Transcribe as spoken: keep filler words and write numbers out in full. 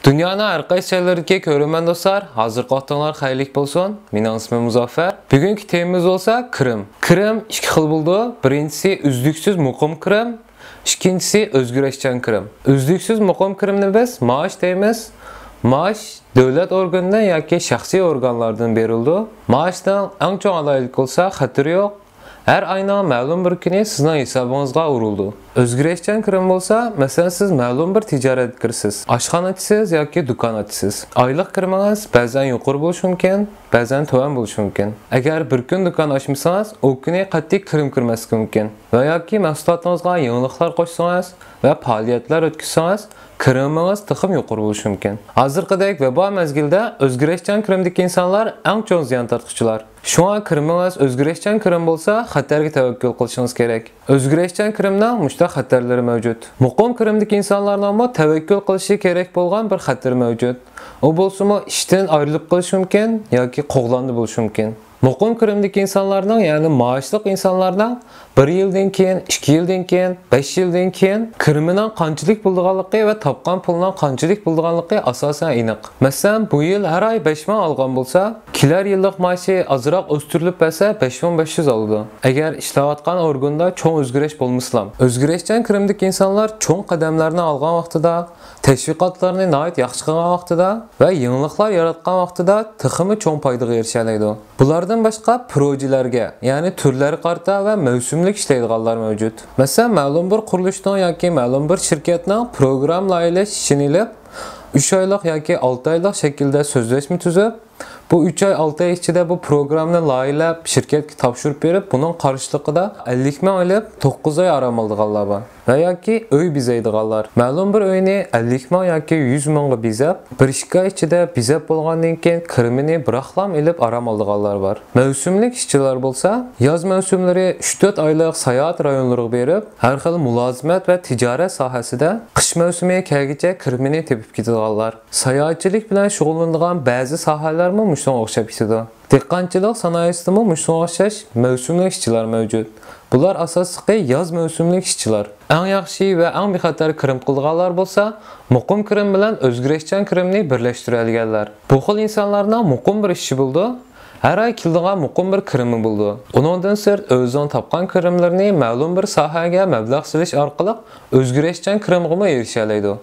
دۇنيانىڭ ھەر قايسى جايلىرىدىكى كۆرۈرمەن دوستلار، ھازىرقى ۋاقتىڭلار خەيرلىك بولسۇن. مېنىڭ ئىسمىم مۇزەففەر. بۈگۈنكى تېمىمىز بولسا كىرىم. كىرىم ئىككى خىل بولىدۇ. بىرىنچىسى ئۈزلۈكسىز مۇقىم كىرىم، ئىككىنچىسى ئۆزگىرىشچان كىرىم. ئۈزلۈكسىز مۇقىم كىرىمنى بىز مائاش دەيمىز. مائاش دۆلەت ئورگىنىدىن ياكى شەخسىي ئورگانلاردىن بېرىلىدۇ. مائاشنىڭ ئەڭ چوڭ ئالاھىدىلىكى بولسا خەتىرى يوق. ھەر ئاينىڭ مەلۇم بىر كۈنى سىزنىڭ ھېسابىڭىزغا ئۇرۇلىدۇ. ئۆزگىرىشچان كىرىم بولسا، مەسىلەن، سىز مەلۇم بىر تىجارەتكە كىرىسىز. ئاشخانا ئاچىسىز ياكى دۇكان ئاچىسىز. ئايلىق كىرىمىڭىز بەزەن يۇقىرى بولۇشى مۇمكىن، بەزەن تۆۋەن بولۇشى مۇمكىن. ئەگەر بىر كۈن دۇكان ئاچمىسىڭىز، ئۇ كۈنى قەتئىي كىرىم كىرمەسلىكى مۇمكىن. ۋە ياكى مەھسۇلاتىڭىزغا يېڭىلىقلار قوشسىڭىز ۋە پائالىيەتلەر ئۆتكۈزسىڭىز، كىرىمىڭىز تېخىمۇ يۇقىرى بولۇشى مۇمكىن. ھازىرقىدەك ۋەبا مەزگىلىدە ئۆزگىرىشچان كىرىمدىكى ئىنسانلار ئەڭ چوڭ زىيان تارتقۇچىلار. شۇڭا كىرىمىڭىز ئۆزگىرىشچان كىرىم بولسا، خەتەرگە تەۋەككۈل قىلىشىڭىز كېرەك. ئۆزگىرىشچان كىرىمنىڭ مۇشۇنداق خەتەرلىرى مەۋجۇت. مۇقىم كىرىمدىكى ئىنسانلارنىڭمۇ تەۋەككۈل قىلىشى كېرەك بولغان بىر خەتىرى مەۋجۇت. ئۇ بولسىمۇ ئىشتىن ئايرىلىپ قېلىشى مۇمكىن ياكى قوغلاندى بولۇشى مۇمكىن. مۇقىم كىرىمدىكى ئىنسانلارنىڭ، يەنى مائاشلىق ئىنسانلارنىڭ بىر يىلدىن كېيىن، ئىككى يىلدىن كېيىن، بەش يىلدىن كېيىن كىرىمىنىڭ قانچىلىك بولىدىغانلىقى ۋە تاپقان پۇلىنىڭ قانچىلىك بولىدىغانلىقى ئاساسەن ئېنىق. مەسىلەن، بۇ يىل ھەر ئاي بەش مىڭ ئالغان بولسا، كېلەر يىللىق مائاشى ئازراق ئۆستۈرۈلۈپ بەرسە، بەش مىڭ بەش يۈز ئالىدۇ. ئەگەر ئىشلەۋاتقان ئورگاندا چوڭ ئۆزگىرىش بولمىسىلا. ئۆزگىرىشچان كىرىمدىكى ئىنسانلار چوڭ قەدەملەرنى ئالغان ۋاقتىدا، تەشۋىقاتلارنى ناھايىتى ياخشى قىلغان ۋاقتىدا ۋە يېڭىلىقلار ياراتقان ۋاقتىدا تېخىمۇ چوڭ پايدىغا ئېرىشەلەيدۇ. بۇلاردىن باشقا پروژىلەرگە، يەنى تۈرلەرگە قارىتا ۋە مەۋسۇملۇق ئىشلەيدىغانلار مەۋجۇت. مەسىلەن، مەلۇم بىر قۇرۇلۇشنىڭ ياكى مەلۇم بىر شىركەتنىڭ پروگرامما لايىھەلەش ئىشىنى ئېلىپ، ئۈچ ئايلىق ياكى ئالتە ئايلىق شەكىلدە سۆزلەشمە تۈزۈپ، بۇ ئۈچ ئاي، ئالتە ئاي ئىچىدە بۇ پروگراممىنى لايىھەلەپ، شىركەتكە تاپشۇرۇپ بېرىپ، بۇنىڭ قارشىلىقىدا ئەللىك مىڭ ئېلىپ، توققۇز ئاي ئارام ئالىدىغانلار بار. ۋە ياكى ئۆي بېزەيدىغانلار. مەلۇم بىر ئۆينى ئەللىك مىڭ ياكى يۈز مىڭغا بېزەپ، بىر ئىككى ئاي ئىچىدە بېزەپ بولغاندىن كېيىن كىرىمىنى بىراقلام ئېلىپ ئارام ئالىدىغانلار بار. مەۋسۇملۇق ئىشچىلار بولسا، ياز مەۋسۇملىرى ئۈچ تۆت ئايلىق ساياھەت رايونلىرىغا بېرىپ، ھەر خىل مۇلازىمەت ۋە تىجارەت ساھەسىدە قىش مەۋسۇمى كەلگىچە كىرىمىنى تېپىپ كېتىدىغانلار. ساياھەتچىلىك بىلەن شۇغۇللىنىدىغان بەزى ساھەلەرمۇ مۇشۇنىڭغا ئوخشاپ كېتىدۇ. دېھقانچىلىق سانائىتىدىمۇ مۇشۇنىڭغا ئوخشاش مەۋسۇملۇق ئىشچىلار مەۋجۇت. بۇلار ئاساسلىقى ياز مەۋسۇملۇق ئىشچىلار. ئەڭ ياخشى ۋە ئەڭ بىخەتەر كىرىم قىلىدىغانلار بولسا، مۇقىم كىرىم بىلەن ئۆزگىرىشچان كىرىمنى بىرلەشتۈرەلىگەنلەر. بۇ خىل ئىنسانلارنىڭ مۇقىم بىر ئىشى بولىدۇ، ھەر ئاي كېلىدىغان مۇقىم بىر كىرىمى بولىدۇ. ئۇنىڭدىن سىرت، ئۆزىنىڭ تاپقان كىرىملىرىنى مەلۇم بىر ساھەگە مەبلەغ سېلىش ئارقىلىق ئۆزگىرىشچان كىرىمغىمۇ ئېرىشەلەيدۇ.